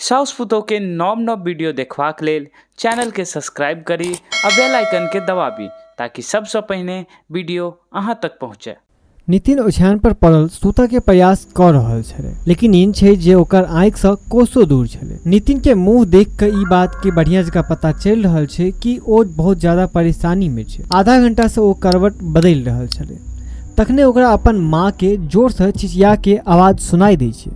साउस पुतोहके नव नव वीडियो देखबाक लेल चैनलके सब्सक्राइब करी आ बेल आइकनके दबाबी ताकि सबसँ पहिने वीडियो अहाँ तक पहुँचय। नितिन ओछान पर पड़ल सुतऽ के प्रयास कऽ रहल छलै, लेकिन नींद छै जे ओकर आँखिसँ कोसो दूर छलै। नितिन के मुँह देख कऽ ई बात के बढ़िया जकाँ पता चलि रहल छै कि ओ बहुत ज्यादा परेशानी में छै। आधा घंटा से ओ करवट बदलि रहल छलै, तखने ओकरा अपन माँ के जोर से चिचिया के आवाज सुनाई दै छै।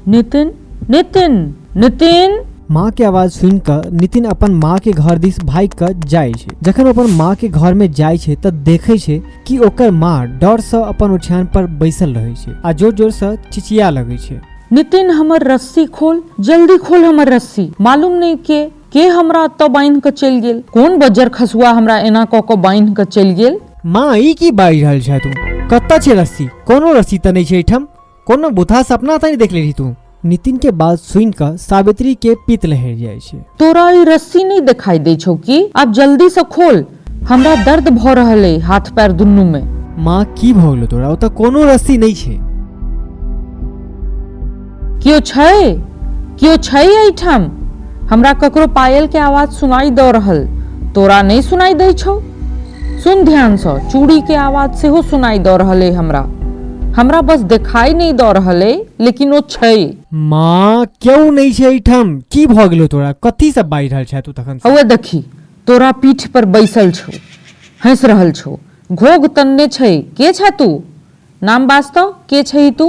नितिन, नितिन, नितिन। माँ के आवाज सुनि कऽ नितिन अपन माँ के घर दिस भागि कऽ जाइ छै। जखन ओ अपन माँ के घर में जाइ छै तऽ देखै छै कि ओकर माँ डर सँ अपन ओछान पर बैसल रहै छै आ जोर जोर सँ चिचिया लगै छै। नितिन हमर रस्सी खोल, जल्दी खोल हमर रस्सी, मालूम नहि के के हमरा एतऽ बान्हि कऽ चलि गेल, कोन बज्जर खसुआ हमरा एना कऽ कऽ बान्हि कऽ चलि गेल। माँ, ई की बाजि रहल छह तू? कतऽ छै रस्सी? कोनो रस्सी तऽ नहि छै एहिठाम। कोनो बुथा सपना तऽ नहि देख लेलही तू? नितिन के बात सुनि कऽ सावित्री के पित्त लहरि जाइ छै। तोरा ई रस्सी नहि देखाई दै छौ की? आब जल्दी सँ खोल, हमरा दर्द भऽ रहल अइ हाथ पैर दुनू मे। माँ, की भऽ गेलौ तोरा? ओतऽ कोनो रस्सी नहि छै। केओ छै? केओ छै एहिठाम? हमरा ककरो पायल के आवाज सुनाई दऽ रहल, तोरा नहि सुनाई दै छौ? सुन ध्यान सँ, चूड़ी के आवाज सेहो सुनाई दऽ रहल अइ हमरा। हमरा बस देखाई नहि दऽ रहल अइ, लेकिन ओ छै। माँ, केओ नहि छै एहिठाम। की भऽ गेलौ तोरा? कथी सब बाजि रहल छह तू तखन सँ? हौए देखी, तोरा पीठ पर बैसल छौ, हँसि रहल छौ, घोघ तनने छै। के छह तू? नाम बाज तऽ, के छही तू?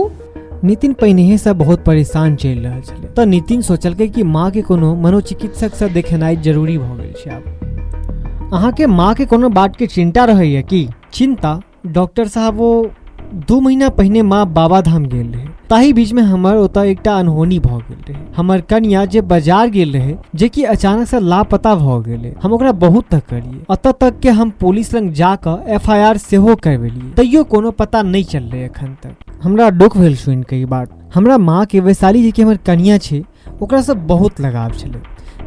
नितिन पहिनहेसँ बहुत परेशान चलि रहल छलै, तऽ नितिन सोचलकै कि माँके कोनो मनोचिकित्सकसँ देखेनाइ जरूरी भऽ गेल छै। आब अहाँके माँके कोनो बातके चिन्ता रहैए की? चिन्ता डॉक्टर साहब, ओ 2 महीना पहिने माँ बाबा धाम गेल रहै, ताहि बीचमे हमर ओतऽ एकटा अनहोनी भऽ गेल रहै। हमर कनिया जे बाजार गेल रहै, जेकि अचानक से लापता भऽ गेलै। हम ओकरा बहुत तकलियै, एतऽ तक के हम पुलिस लग जाकऽ एफ I R सेहो करबेलियै, तैयो कोनो पता नहि चललै एखन तक। हमरा दुख भेल सुनि कऽ ई बात। हमरा माँके वैशाली जेकि हमर कनिया छै, ओकरासँ बहुत लगाव छलै।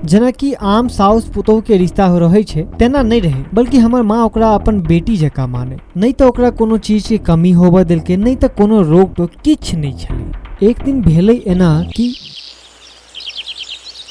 जेनाकि आम साउस पुतोहुके रिश्ता रहै छै तेना नहि रहै, बल्कि हमर माँ ओकरा अपन बेटी जकाँ मानै। नहि तऽ ओकरा कोनो चीजके कमी होबऽ देलकै, नहि तऽ कोनो रोक टोक, किछु नहि छलै। एक दिन भेलै एना कि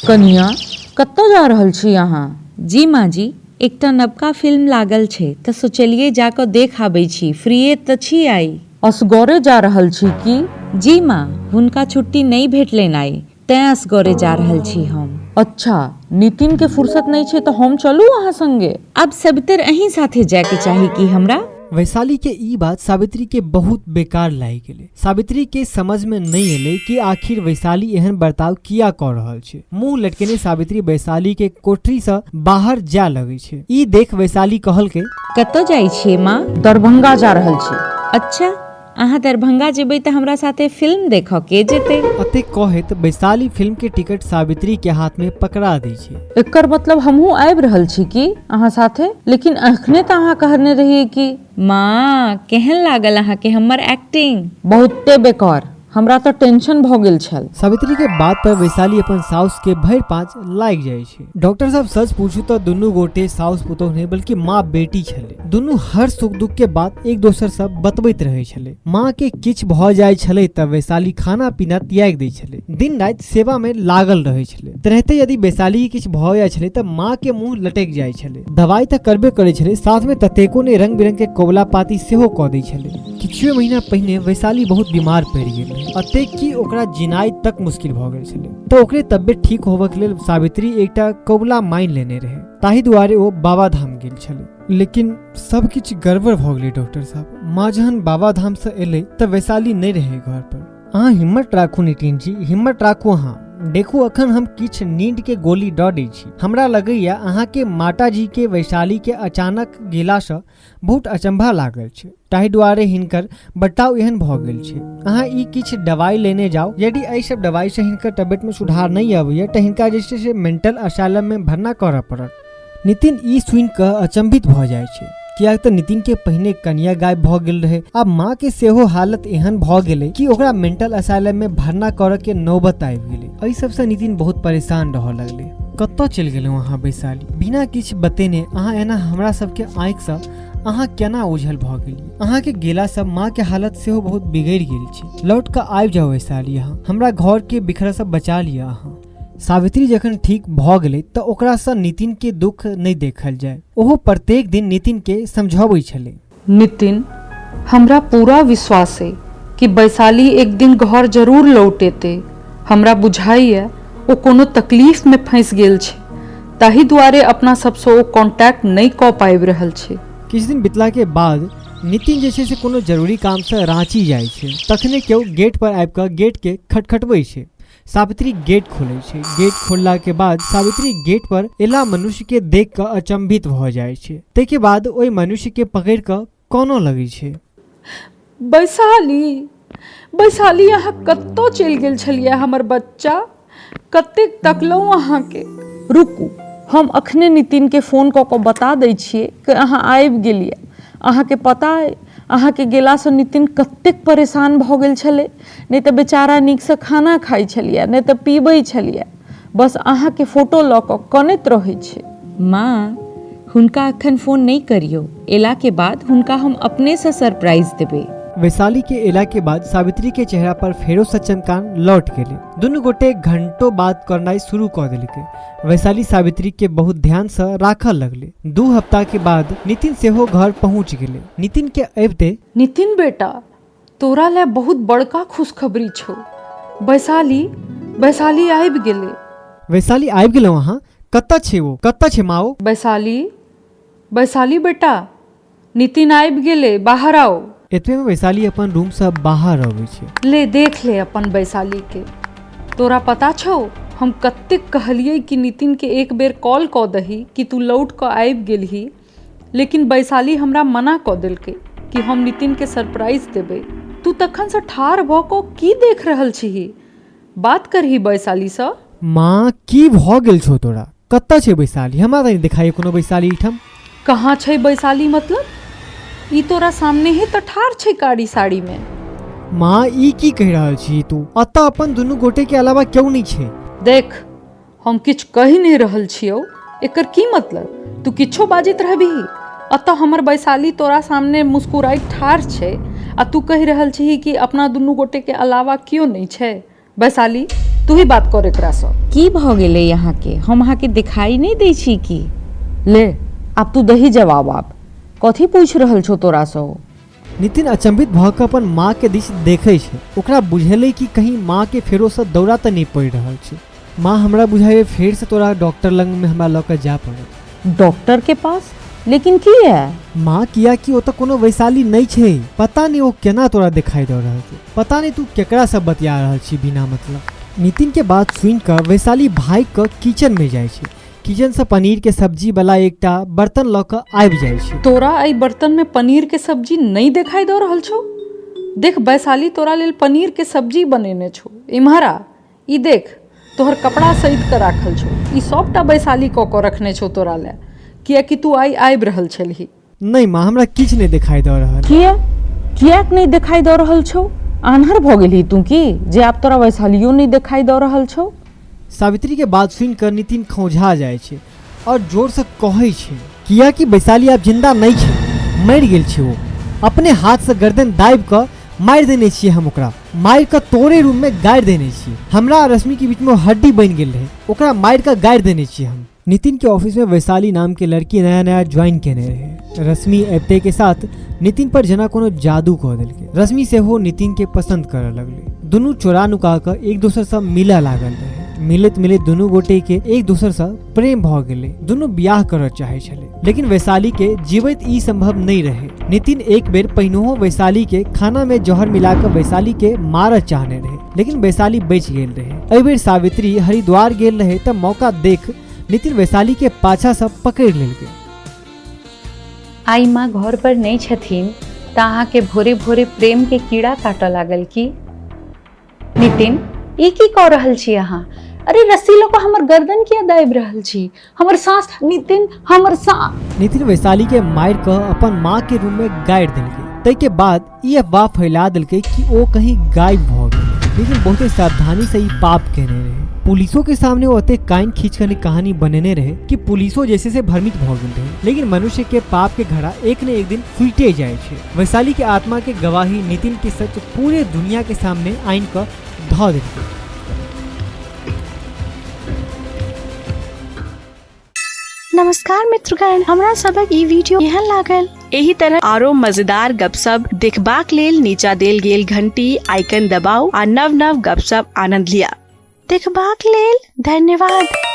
कनिया, कतऽ जा रहल छी अहाँ? जी माँ जी, एकटा नबका फिल्म लागल छै तऽ सोचलियै जा कऽ देख आबै छी, फ्रीये तऽ छी आइ। असगरे जा रहल छी की? जी माँ, हुनका छुट्टी नहि भेटलनि आइ, तेँ असगरे जा रहल छी हम। अच्छा, नितिन के फुर्सत नहि छै तऽ हम चलू अहाँ संगे? आब सबतर अहीं साथे जाय के चाही की हमरा? वैशाली के ई बात सावित्री के बहुत बेकार लागि गेलै। सावित्री के समझ में नहीं एलै कि आखिर वैशाली एहन बर्ताव किया कऽ रहल छै। मुंह लटकेने सावित्री वैशाली के कोठरी से बाहर जाय लगै छै। ई देख वैशाली कहलकै, कतऽ जाइ छियै माँ? दरभंगा जा रहल छी। अच्छा, अहाँ दरभंगा जेबै तऽ हमरा साथे फिल्म देखऽ के जेतै? अतेक कहैत वैशाली फिल्म के टिकट सावित्री के हाथ में पकड़ा दै छै। एकर मतलब हमहूँ आबि रहल छी की अहाँ साथे? लेकिन एखने तऽ अहाँ कहने रहियै कि। माँ, केहन लागल अहाँके हमर एक्टिंग? बहुते बेकार, हमरा तऽ टेंशन भऽ गेल छल। सावित्री के बात पर वैशाली अपन साउस के भरि पाँच लागि जाइ छै। डॉक्टर साहब, सच पूछू तऽ दुनू गोटे साउस पुतोह नहि बल्कि माँ बेटी छलै। दुनू हर सुख दुख के बात एक दोसर से बतबैत रहै छलै। माँ के किछु भऽ जाइ छलै तऽ वैशाली खाना पीना त्यागि दै छलै, दिन राति सेवा में लागल रहै छलै। तेनाहिते यदि वैशाली के किछु भऽ जाइ छलै तऽ माँ के मुँह लटकि जाइ छलै। दवाइ तऽ करबे करै छलै, साथ में ततेको ने रंग बिरंग के कबुला पाती सेहो कऽ दै छलै। किछुए महीना पहिने वैशाली बहुत बीमार पड़ि गेल रहै, एतेक कि ओकरा जिनाइ तक मुश्किल भऽ गेल छलै। तऽ ओकरे तबियत ठीक होबऽ के लेल सावित्री एकटा कबुला मानि लेने रहै, ताहि दुआरे ओ बाबा धाम गेल छलै। लेकिन सब किछु गड़बड़ भऽ गेलै डॉक्टर साहब। माँ जहन बाबा धाम से एलै तऽ वैशाली नहि रहै घर पर। अहाँ हिम्मत राखू नितिन जी, हिम्मत राखू अहाँ। देखू, अखन हम किछु नींद के गोली दऽ दै छी। हमरा लगैया अहाँके माताजी के वैशाली के अचानक गेलासँ बहुत अचंभा लागल छै, ताहि दुआरे हिनकर बर्ताव एहन भऽ गेल छै। अहाँ ई किछु दवाइ लेने जाउ, यदि एहि सब दवाइसँ हिनकर तबियतमे सुधार नहि अबैया तऽ हिनका जे छै से मेंटल असाइलममे भर्ना करऽ पड़त। नितिन ई सुनि कऽ अचंभित भऽ जाइ छै, किएक तऽ नितिन के पहिने कनिया गायब भऽ गेल रहै, आब माँ के सेहो हालत एहन भऽ गेलै कि ओकरा मेंटल असाइलम में भर्ना करऽ के नौबत आबि गेलै। एहि सबसँ नितिन बहुत परेशान रहऽ लगलै। कतऽ चलि गेलहुँ अहाँ वैशाली? बिना किछु बतेने अहाँ एना हमरा सबके आँखिसँ अहाँ केना ओझल भऽ गेलियै? अहाँके गेलासँ माँ के हालत सेहो बहुत बिगड़ि गेल छै। लौट कऽ आबि जाउ वैशाली, अहाँ हमरा घर के बिखरऽसँ बचा लिअ अहाँ। सावित्री जखन ठीक भऽ गेलै तऽ ओकरासँ नितिनके दुःख नहि देखल जाय। ओहो प्रत्येक दिन नितिनके समझबै छलै। नितिन, हमरा पूरा विश्वास अइ कि वैशाली एक दिन घर जरूर लौटेतै। हमरा बुझाइए ओ कोनो तकलीफमे फँसि गेल छै, ताहि दुआरे अपना सबसँ ओ कॉन्टैक्ट नहि कऽ पाबि रहल छै। किछु दिन बितलाके बाद नितिन जे छै से कोनो जरूरी कामसँ राँची जाइ छै। तखने केओ गेट पर आबि कऽ गेटके खटखटबै छै। सावित्री गेट खोलै छै। गेट खोललाके बाद सावित्री गेट पर एला मनुष्यके देख कऽ अचंभित भऽ जाइ छै। ताहिके बाद ओहि मनुष्यके पकड़ि कऽ कानऽ लगै छै। वैशाली, वैशाली अहाँ कतऽ चलि गेल छलियै हमर बच्चा? कतेक तकलहुँ अहाँके। रुकू, हम अखने नितिनके फोन कऽ कऽ बता दै छियै कि अहाँ आबि गेलियै। अहाँके पता अइ, अहाँके गेलासँ नितिन कतेक परेशान भऽ गेल छलै। नहि तऽ बेचारा नीकसँ खाना खाइ छलियै, नहि तऽ पीबै छलियै। बस अहाँके फोटो लऽ कऽ कनैत रहै छै। माँ, हुनका अखन फोन नहि करियौ। एलाके बाद हुनका हम अपनेसँ सरप्राइज देबै। वैशाली के एला के बाद सावित्री के चेहरा पर फेरो से चमकान लौट गेलै। दुनू गोटे घंटो बात करनाइ शुरू कऽ देलकै। वैशाली सावित्री के बहुत ध्यान से राखऽ लगलै। 2 हफ्ता के बाद नितिन सेहो घर पहुंच गेलै। नितिन के अबिते नितिन बेटा, तोरा लए बहुत बड़का खुशखबरी छौ। वैशाली, वैशाली आबि गेलै। वैशाली आबि गेलहुँ अहाँ? कतऽ छै ओ? कतऽ छै माँ ओ? वैशाली, वैशाली बेटा, नितिन आबि गेलै, बाहर आउ। एतबेमे वैशाली अपन रूमसँ बाहर अबै छै। ले देख ले अपन वैशालीके। तोरा पता छौ हम कतेक कहलियै कि नितिनके एक बेर कॉल कऽ दही कि तू लौट कऽ आबि गेलही, लेकिन वैशाली हमरा मना कऽ देलकै कि हम नितिनके सरप्राइज देबै। तू तखनसँ ठाढ़ भऽ कऽ की देख रहल छिही? बात करही वैशालीसँ। माँ, की भऽ गेल छौ तोरा? कतऽ छै वैशाली? हमरा तऽ नहि देखाइए कोनो वैशाली एहिठाम। कहाँ छै वैशाली मतलब? ई तोरा सामने ही तऽ ठाढ़ छै कारी साड़ीमे। माँ, ई की कहि रहल छी तू? एतऽ अपन दुनू गोटेके अलावा केओ नहि छै। देख, हम किछु कहि नहि रहल छियौ। एकर की मतलब? तू किछो बाजैत रहबिही? एतऽ हमर वैशाली तोरा सामने मुस्कुराइत ठाढ़ छै आ तू कहि रहल छिही कि अपना दुनू गोटेके अलावा केओ नहि छै। वैशाली, तू ही बात कर एकरासँ। की भऽ गेलै अहाँके? हम अहाँके देखाइ नहि दै छी की? ले, आब तू दही जवाब। आब कथी पूछि रहल छौ तोरासँ ओ? नितिन अचंभित भऽ कऽ अपन माँ के दिस देखै छै। ओकरा बुझेलै कि कहीं माँ के फेरोसँ दौरा तऽ नहि पड़ि रहल छै। माँ, हमरा बुझाइए फेरसँ तोरा डॉक्टर लगमे हमरा लऽ कऽ जाय पड़त। डॉक्टर के पास? लेकिन किया? माँ, कियाकि ओतऽ कोनो वैशाली नहि छै। पता नहि ओ केना तोरा देखाइ दऽ रहल छौ। पता नहि तू केकरासँ बतिया रहल छी बिना मतलब। नितिन के बात सुनि कऽ वैशाली भागि कऽ किचनमे जाइ छै। किचनसँ पनीरके सब्जी वाला एकटा बर्तन लऽ कऽ आबि जाइ छै। तोरा एहि बर्तनमे पनीरके सब्जी नहि देखाइ दऽ रहल छौ? देख, वैशाली तोरा लेल पनीरके सब्जी बनेने छौ। इम्हर आ, ई देख, तोहर कपड़ा सैत कऽ राखल छौ। ई सभटा वैशाली कऽ कऽ रखने छौ तोरा लए, किएकि तू आइ आबि रहल छलही। नहि माँ, हमरा किछु नहि देखाइ दऽ रहल। किया? किएक नहि देखाइ दऽ रहल छौ? आन्हर भऽ गेलही तू की जे आब तोरा वैशालियो नहि देखाइ दऽ रहल छौ? सावित्री के बात सुनि कऽ नितिन खौंझा जाइ छै आओर जोरसँ कहै छै, किएकि वैशाली आब जिन्दा नहि छै, मरि गेल छै ओ। अपने हाथसँ गर्दन दाबि कऽ मारि देने छियै हम ओकरा। मारि कऽ तोरे रूममे गाड़ि देने छियै। हमरा आ रश्मिके बीचमे ओ हड्डी बनि गेल रहै, ओकरा मारि कऽ गाड़ि देने छियै हम। नितिन के ऑफिस में वैशाली नाम के लड़की नया नया ज्वाइन केने रहे। रश्मि अबिते के साथ नितिन पर जेना कोनो जादू कऽ देलकै। रश्मि सेहो नितिन के पसंद करऽ लगलै। दुनू चोरा नुका कऽ एक दोसर सँ मिलऽ लागल रहे। मिलैत मिलैत दुनू गोटे के एक दोसर सँ प्रेम भऽ गेलै। दुनू बियाह करऽ चाहै छलै, लेकिन वैशाली के जीवैत ई संभव नहि रहे। नितिन एक बेर पहिनहो वैशाली के खाना में जहर मिला कऽ वैशाली के मारऽ चाहने रहे, लेकिन वैशाली बचि गेल रहे। एहि बेर सावित्री हरिद्वार गेल रहे तऽ मौका देख नितिन वैशाली के पाछा सँ पकड़ि लेलकै। आइ माँ घर पर नहि छथिन तऽ अहाँके भोरे भोरे प्रेम के कीड़ा काटऽ लागल की? नितिन, ई की कऽ रहल छी अहाँ? अरे रस्सी लऽ कऽ हमर गर्दन किया दाबि रहल छी? हमर साँस, नितिन, हमर साँस। नितिन वैशाली के मारि कऽ अपन माँ के रूम में गाड़ि देलकै। ताहिके बाद ई अफवाह फैला देलकै कि ओ कहीं गायब भऽ गेलै। लेकिन बहुते सावधानी से ई पाप केने रहे। पुलिसो के सामने ओ एते कान खींच कऽ कहानी बनेने रहे कि पुलिसो जैसे से भ्रमित भऽ गेल रहे। लेकिन मनुष्य के पाप के घड़ा एक न एक दिन फूटे जाइ छै। वैशाली के आत्मा के गवाही नितिन के सच पूरे दुनिया के सामने आनि कऽ धऽ देलकै। नमस्कार मित्रगण, हमरा सबक ई वीडियो एहन लागल? एही तरह आरो मजेदार गपशप देखबाक लेल नीचा देल गेल घंटी आइकन दबाउ आ नव नव गपशप आनंद लिया। देखबाक लेल धन्यवाद।